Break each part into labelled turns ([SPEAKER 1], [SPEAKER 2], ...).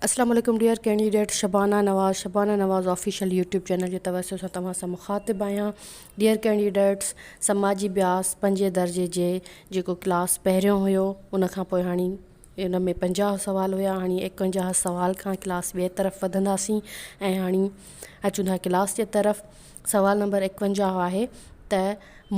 [SPEAKER 1] اسلام عليڪم dear candidate Shabana Nawaz Shabana Nawaz official YouTube channel جي توسط سان توهان سان مخاطب آهيان ڊيئر ڪينڊيڊيٽس سماجي اڀياس پنجين درجي جي جيڪو ڪلاس پهريون هيو ان کان پوء هاڻي ان ۾ 50 سوال هيا هاڻي 51 سوال کان ڪلاس ٻئي طرف وڌنداسين ۽ هاڻي اچون ٿا ڪلاس جي طرف سوال نمبر 51 آهي ته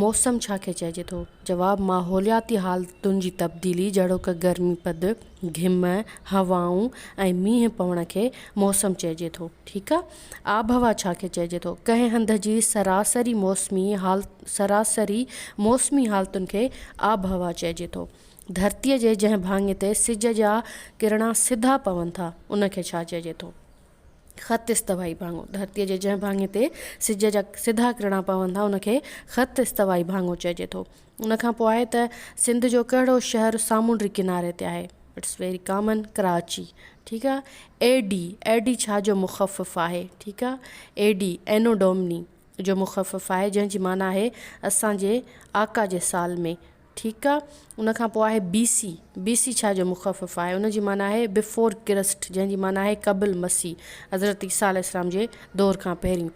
[SPEAKER 1] موسم ڇا کي چئجي ٿو؟ جواب، ماحولياتي حالتن جي تبديلي جهڙوڪ گرمي پد، گهم، هوائون ۽ مينهن پوڻ کي موسم چئجي ٿو. ٺيڪ آ. آبهوا ڇا کي چئجي ٿو؟ ڪنهن هنڌ جي سراسري موسمي سراسري موسمي حالتن کي آبهوا چئجي ٿو. ڌرتيء جي جنهن ڀاڱي تي سج جا ڪرڻا سڌا پون ٿا، ان کي ڇا چئجي ٿو؟ خط استوائي ڀاڱو، ڌرتيء جي جنهن ڀاڱي تي سج جا سڌا ڪرڻا پون ٿا، ان کي خط استوائي ڀاڱو چئجي ٿو. ان کان پوء آهي ته سنڌ جو ڪهڙو شهر سامونڊي ڪناري تي آهي؟ It's very common Karachi. ٺيڪ آ. اي ڊي، AD ڇا جو مخفف آهي؟ ٺيڪ آ. اي ڊي، اينو ڊومني، جو مخفف آهي، جنهن جي معنيٰ آهي اسان جي آقا جي سال ۾. ٺيڪ آ. ان کان پوء آهي بي سي. بي سي ڇا جو مخفف آهي؟ ان جي معنيٰ آهي بفور ڪرسٽ جنهن جي معنيٰ آهي قبل مسيح، حضرت عيسيٰ عليه السلام جي دور کان پهرين.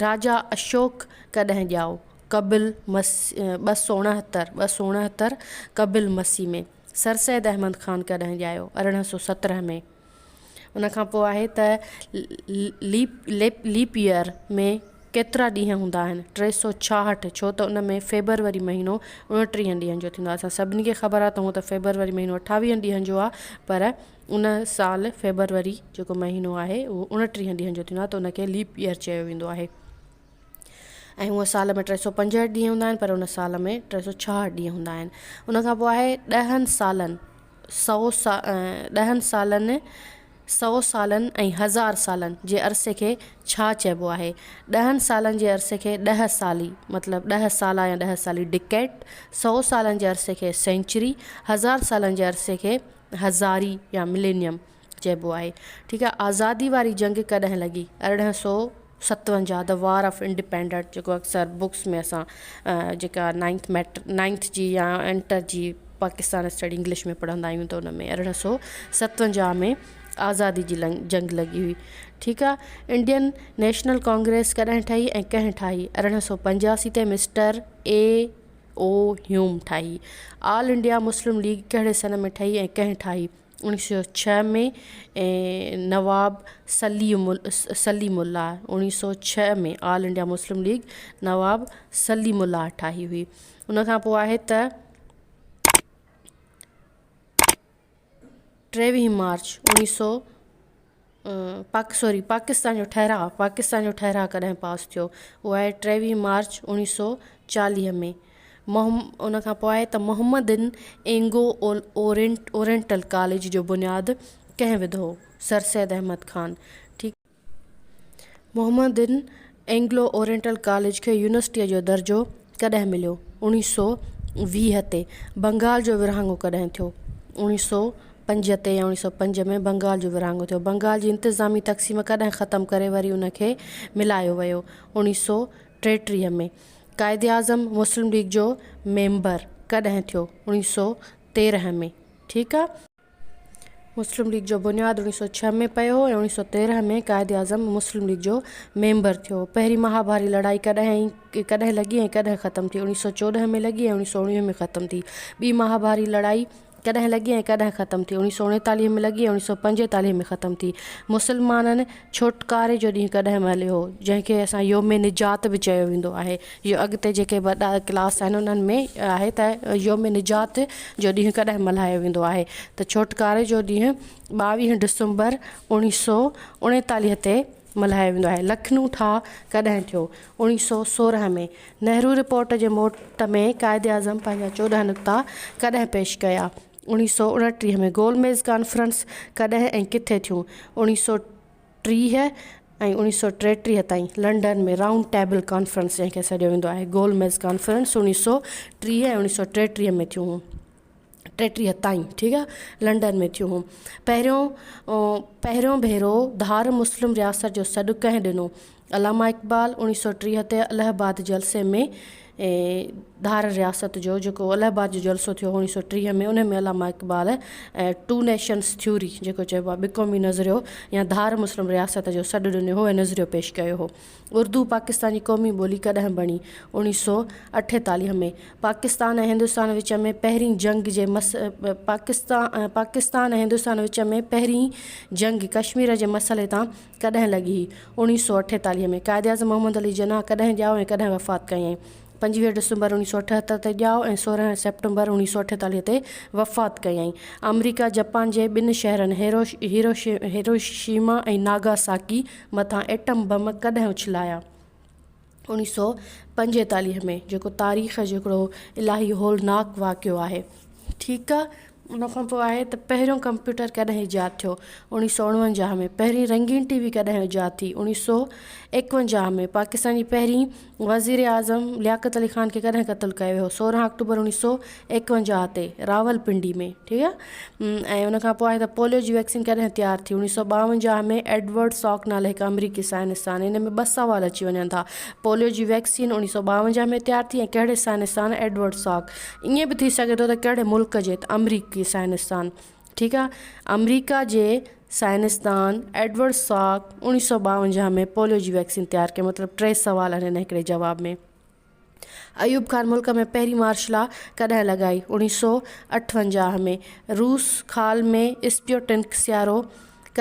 [SPEAKER 1] راجا اشوڪ ڪڏهن ڄائو؟ قبل مسيح 269، 269 قبل مسيح ۾. سر سيد احمد خان ڪڏهن ڄايو؟ 1817 ۾. ان کان پوء آهي ته ليپ ايئر ۾ ڪيترا ڏينهن هوندا آهن؟ 366، ڇو ته ان ۾ فيبروري مهينو 29 ڏينهن جو ٿيندو آهي. اسان سڀني کي خبر آهي ته هونء ته فيبروري مهينو 28 ڏينهن جو آهي پر ان سال فيبروري جيڪو مهينو آهي اهو 29 ڏينهن جو ٿيندو آهي ته ان کي ليپ ايئر چيو ويندو آهي. ۽ هونء سال ۾ 365 ڏينهن هوندا آهن پر ان سال ۾ 366 ڏينهن هوندا آهن. ان کان پوء آهي ڏهن سالن، سئو ڏهن سالن، سئو سالن ۽ هزار سالن جي عرصي کي ڇا چئبو آهي؟ ڏهن سالن جي عرصي کي ڏهه سالي مطلب ڏهه سالا يا ڏهه سالي ڊڪيٽ، سئو سالن جي عرصي کي سينچري، هزار سالن جي عرصي کي هزاري يا ملينيم چئبو آهي. ٺيڪ آهي آزادي واري جنگ ڪڏهن لڳي؟ 1857 the war of independent جيڪو اڪثر بڪس ۾ اسان جيڪا نائنٿ ميٽ نائنٿ جي يا انٽر جي پاڪستان اسٽڊي انگلش ۾ پڙهندا آهيون ته ان ۾ 1857 ۾ آزادي جي جنگ لڳي هئي. ٺيڪ آهي انڊين نيشنل ڪانگريس ڪڏهن ٺهي ۽ ڪنهن ٺاهي؟ 1885 تي مسٽر اي او هيوم ٺاهي. آل انڊيا مسلم ليگ ڪهڙي سن ۾ ٺهي ۽ ڪنهن ٺاهي؟ 1906 ۾ نواب سليم الله 1906 ۾ آل انڊيا مسلم ليگ نواب سليم الله ٺاهي هئي. ان کان پوء آهي ته 23 مارچ 1900 پاڪ سوري پاڪستان جو ٺهراء پاڪستان جو ٺهراء ڪڏهن پاس ٿيو؟ اهو آهي 23 مارچ 1940 ۾. محم ان کان پوء آهي ته محمدن اينگو اورينٽل ڪاليج جو بنياد ڪنهن وڌو؟ سر سيد احمد خان. ٺيڪ. محمدن اينگلو اورينٽل ڪاليج کي يونيورسٽيء جو درجو ڪڏهن مليو؟ 1920 تي. بنگال جو ورهاڱو ڪڏهن ٿيو؟ 1905 تي يا 1905 ۾ بنگال جو ورهاڱو ٿيو. بنگال جي انتظامي تقسيم ڪڏهن ختم ڪري وري ان کي ملايو ويو؟ 1933 ۾. قائداعظم مسلم ليگ جو ميمبر ڪڏهن ٿيو؟ 1913 ۾. ٺيڪ آ. مسلم ليگ جو بنياد 1906 ۾ پيو هو ۽ 1913 ۾ قائد اعظم مسلم ليگ جو ميمبر ٿيو. پهرين مهاڀاري لڙائي ڪڏهن ۽ ڪڏهن لڳي ۽ ڪڏهن ختم ٿي؟ 1914 ۾ لڳي ۽ 1919 ۾ ختم ٿي. ٻي مهاڀاري لڙائي ڪڏهن لڳي ۽ ڪڏهن ختم ٿي؟ 1939 ۾ لڳي ۽ 1945 ۾ ختم ٿي. مسلمانن ڇوٽڪاري جو ڏينهن ڪڏهن ملهيو هو؟ جنهن کي اسان يوم نجات به چيو ويندو آهي. اهو اڳتي جيڪي وڏا ڪلاس آهن انهن ۾ آهي ته يوم نجات جو ڏينهن ڪڏهن ملهايو ويندو آهي ته ڇوٽڪاري جو ڏينهن 22 ڊسمبر 1939 تي ملهايو ويندو آهي. لکنو ٺاهه ڪڏهن ٿيو؟ 1916 ۾. نهرو رپورٽ جي موٽ ۾ قائداعظم پنهنجا 14 نڪتا ڪڏهن پيش ڪيا؟ 1929 ۾. گول ميز ڪانفرنس ڪڏهن ۽ ڪٿي ٿيون؟ 1930 ۽ 1933 تائين لنڊن ۾ رائونڊ ٽيبل ڪانفرنس جنهن کي سڏيو ويندو آهي گول ميز ڪانفرنس 1930 ۽ 1933 ۾ ٿيون هيون 33 تائين ٺيڪ آهي لنڊن ۾ ٿيون هيون. پهريون پهريون ڀيرو ڌار مسلم رياست جو سڏ ڪنهن ڏنو؟ علامه اقبال 1930 تي الهه آباد جلسي ۾ ڌار رياست جو جيڪو الهه آباد جو جلسو ٿيو هو 1930 ۾ ان ۾ علامه اقبال ٽو نيشنس ٿيوري جيڪو چئبو آهي ٻه قومي نظريو يا ڌار مسلم رياست جو سڏ ڏنو هو ۽ نظريو پيش ڪيو هو. اردو پاڪستان جي قومي ٻولي ڪڏهن بڻي؟ 1948 ۾. پاڪستان ۽ هندستان وچ ۾ پهرين جنگ جي مس پاڪستان پاڪستان ۽ هندستان وچ ۾ پهرين جنگ ڪشمير جي مسئلي تان ڪڏهن لڳي هئي؟ 1948 ۾. قائداعظم محمد علي جناح ڪڏهن ڄائو ۽ ڪڏهن وفات ڪيائين؟ 25 ڊسمبر 1978 تي ڄائو ۽ 16 سيپٽمبر 1948 تي وفات ڪيائين. آمريڪا جپان جي ٻن شهرن هيروشيما ۽ ناگاساڪي مٿان ايٽم بم ڪڏهن اڇلايا؟ 1945 ۾، جيڪو تاريخ جو هڪڙو الاهي هولناڪ واقعو آهي. ٺيڪ آ. ان کان پوء آهي ته پهريون ڪمپيوٽر ڪڏهن ايجاد ٿيو؟ 1949 ۾. پهرين رنگين ٽي وي ڪڏهن ايجاد ٿي؟ 1951 ۾. پاڪستان جي پهرين وزيراعظم لياقت علي خان کي ڪڏهن قتل ڪيو ويو؟ 16 آڪٽوبر 1951 تي راولپنڊي ۾. ٺيڪ آ. ۽ ان کان پوء آهي ته پوليو جي ويڪسين ڪڏهن تيار ٿي؟ 1952 ۾ ايڊورڊ ساڪ نالي هڪ آمريڪي سائنسدان. ان ۾ ٻه سوال اچي وڃن ٿا. پوليو جي ويڪسين 1952 ۾ تيار ٿي ۽ ڪهڙي سائنسدان؟ Edward Salk. ائين به ٿي سگهي ٿو ته ڪهڙي ملڪ جي ته آمريڪي سائنسدان ٺيڪ آ آمريڪا جي سائنسدان ايڊورڊ ساڪ 1952 ۾ پوليو جي ويڪسين تيار ڪئي مطلب ٽي سوال آهن هن هڪڙي جواب ۾ ايوب خان ملڪ ۾ پهرين مارشل لا ڪڏهن لڳائي 1958 ۾ روس خال ۾ اسپيوٽنڪ سيارو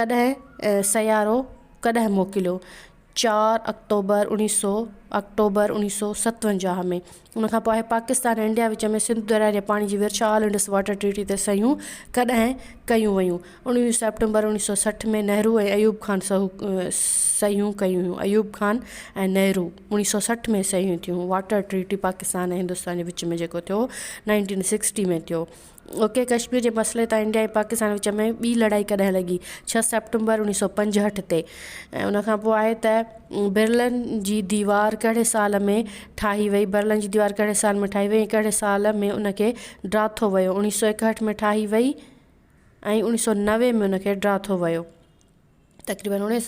[SPEAKER 1] ڪڏهن سيارو ڪڏهن موڪليو چار آڪٽوبر اوڻيھ سو آڪٽوبر اوڻيھ سو ستونجاھ ۾. ان کان پوء آهي پاڪستان ۽ انڊيا وچ ۾ سنڌ درياء جي پاڻي جي ورڇ آل انڊس واٽر ٽريٽي تي صحيحون ڪڏهن ڪيون ويون؟ اوڻويھ سيپٽمبر اوڻيھ سو 60 ۾ نهرو ۽ ايوب خان صحيحون ڪيون هيون ايوب خان ۽ نهرو اوڻيھ سو 60 ۾ صحيحون ٿيون واٽر ٽريٽي پاڪستان ۽ هندستان جي وچ ۾ جيڪو ٿيو نائنٽين سڪسٽي ۾ ٿيو. اوڪي ڪشمير جي مسئلي تان انڊيا ۽ پاڪستان وچ ۾ ٻي لڙائي ڪڏهن لڳي؟ ڇهه سيپٽمبر اوڻيھ سؤ پنجهٺ تي ۽ ان کان پوء آهي ته برلن جي ديوار ڪهڙي سال ۾ ٺاهي وئي؟ برلن جي ديوار ڪهڙي سال ۾ ٺاهي وئي ۽ ڪهڙي سال ۾ ان کي ڊاٿو ويو؟ اوڻيھ سؤ ايڪهٺ ۾ ٺاهي وئي ۽ اوڻيھ سؤ 90 ۾ ان کي ڊاٿو ويو. تقريبن اوڻيھ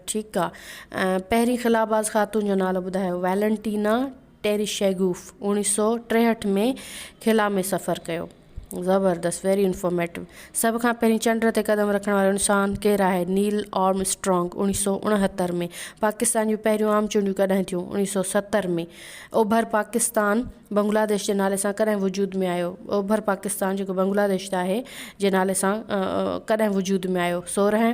[SPEAKER 1] ٺيڪ آ. پهرين خلاباز خاتون جو نالو ٻڌايو. ويلنٽينا ٽيريشيگوف اوڻيھ سو ٽيهٺ ۾ خلا ۾ سفر ڪيو. زبردست ويري انفارميٽو. سڀ کان پهرين چنڊ تي قدم رکڻ وارو انسان ڪير آهي؟ نيل آرم اسٽرانگ اوڻيھ سو اڻهتر ۾. پاڪستان جون پهريون عام چونڊيون ڪڏهن ٿيون؟ اوڻيھ سو 70 ۾. اوڀر پاڪستان بنگلاديش جي نالي سان ڪڏهن وجود ۾ آيو؟ اوڀر پاڪستان جيڪو بنگلاديش آهي جي نالي سان ڪڏهن وجود ۾ آيو؟ سورهن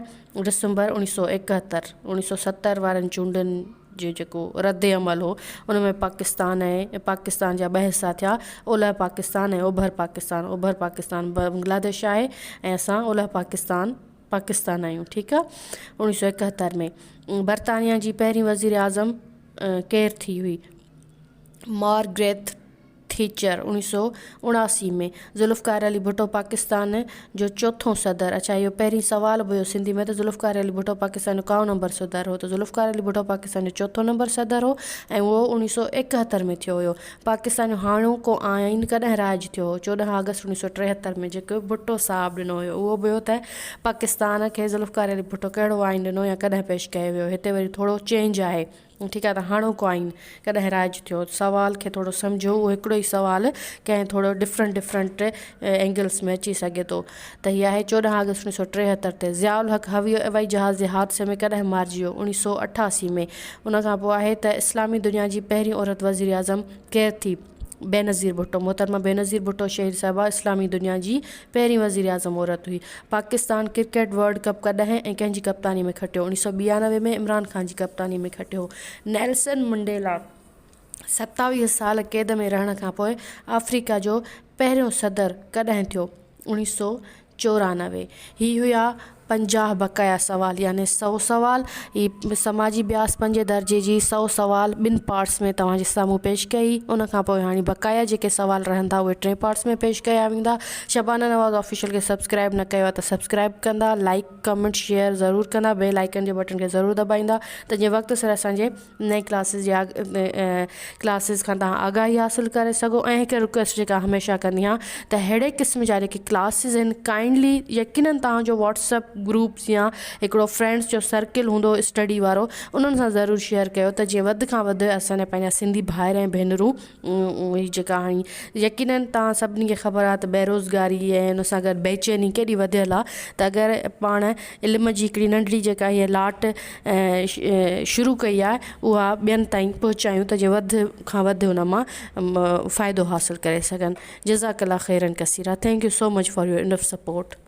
[SPEAKER 1] ڊسمبر اوڻيھ سو ايڪهتر، اوڻيھ سو ستر وارن چونڊن جو جيڪو رد عمل هو ان ۾ پاڪستان ۽ پاڪستان جا ٻه حصا ٿيا اولهه پاڪستان ۽ اوڀر پاڪستان اوڀر پاڪستان بنگلاديش آهي ۽ اسان اولهه پاڪستان پاڪستان آهيون ٺيڪ آهي اوڻيھ سو ايڪهتر ۾ برطانيا جي پهرين وزير اعظم ڪير ٿي هئي؟ مارگريٿ ٿيچر 1979 ۾ ذوالفقار علي ڀٽو پاڪستان جو چوٿون صدر اڇا اهو پهرين سوال به هيو سنڌي ۾ ته ذوالفقار علي ڀٽو پاڪستان جو ڪائون نمبر صدر هو ته ذوالفقار علي ڀٽو پاڪستان جو چوٿون نمبر صدر هو ۽ اهو 1971 ۾ ٿيو هيو پاڪستان جو هاڻوڪو آئين ڪڏهن رائج ٿيو هو 14 آگسٽ 1973 ۾ جيڪو ڀٽو صاحب ڏنو هيو اهو به هيو ته پاڪستان کي ذوالفقار علي ڀٽو ڪهڙو آئين ڏنو يا ڪڏهن پيش ڪيو ويو هتي وري ٿورو چينج آهي ٺيڪ آهي ته هاڻوڪو آئين ڪڏهن رائج ٿيو؟ سوال کي ٿورو سمجهو اهو هڪڙو ئي سوال ڪنهن ٿورو ڊفرنٽ ڊفرنٽ اينگلس ۾ اچي سگهي ٿو ته هي آهي 14 آگسٽ 1973 تي ضياء الحق هوائي جهاز جي حادثي ۾ ڪڏهن مارجي ويو 1988 ۾ ان کان پوء آهي ته اسلامي دنيا جي پهرين عورت وزيراعظم ڪير ٿي؟ بينظير ڀٽو، محترمه بينظير ڀٽو شهيد صاحبه اسلامي دنيا جي پهرين وزيراعظم عورت هئي. پاڪستان ڪرڪيٽ ورلڊ ڪپ ڪڏهن ۽ ڪنهن جي ڪپتاني ۾ کٽيو؟ 1992 ۾ عمران خان جي ڪپتاني ۾ کٽيو هو. نيلسن منڊيلا 27 سال قيد ۾ رهڻ کانپوء آفريڪا جو پهريون صدر ڪڏهن ٿيو؟ 1994. هي هيا 50 بقايا سوال يعني سئو سوال. هي سماجي اڀياس پنجين درجي جي سئو سوال ٻن پارٽس ۾ توهان جي سامهون پيش ڪئي. ان کان پوء هاڻي بقايا جيڪي سوال رهندا اهي ٽئين پارٽس ۾ پيش ڪيا ويندا. شبانه نواز آفيشل کي سبسڪرائب نه ڪيو آهي ته سبسڪرائب ڪندا، لائيڪ، ڪمينٽ، شيئر ضرور ڪندا، بيل آئيڪن جي بٽڻ کي ضرور دٻائيندا ته جيئن وقت سر اسان جي نئين ڪلاسز جي ڪلاسز کان توهان آگاهي حاصل ڪري سگهو ۽ هڪ رڪويسٽ جيڪا هميشه ڪندي آهيان ته ههڙي قسم جا جيڪي ڪلاسز آهن ڪائنڊلي يقينن توهان جو واٽس اپ گروپس يا هڪڙو فرينڊس جو سرڪل هوندو اسٽڊي وارو انهن سان ضرور شيئر ڪيو ته جيئن وڌ کان وڌ اسان جا پنهنجا سنڌي ڀائر ۽ ڀينرون هي جيڪا هاڻي يقينن توهان سڀني کي خبر آهي ته بيروزگاري ۽ ان سان گڏ بيچيني ڪيڏي وڌيل آهي ته اگر پاڻ علم جي هڪڙي ننڍڙي جيڪا هيء لاٽ شروع ڪئي آهي اها ٻين تائين پهچايون ته جيئن وڌ کان وڌ ان مان فائدو حاصل ڪري سگهن جزاڪ الله خيرا ڪثيرا thank you so much for your enough support.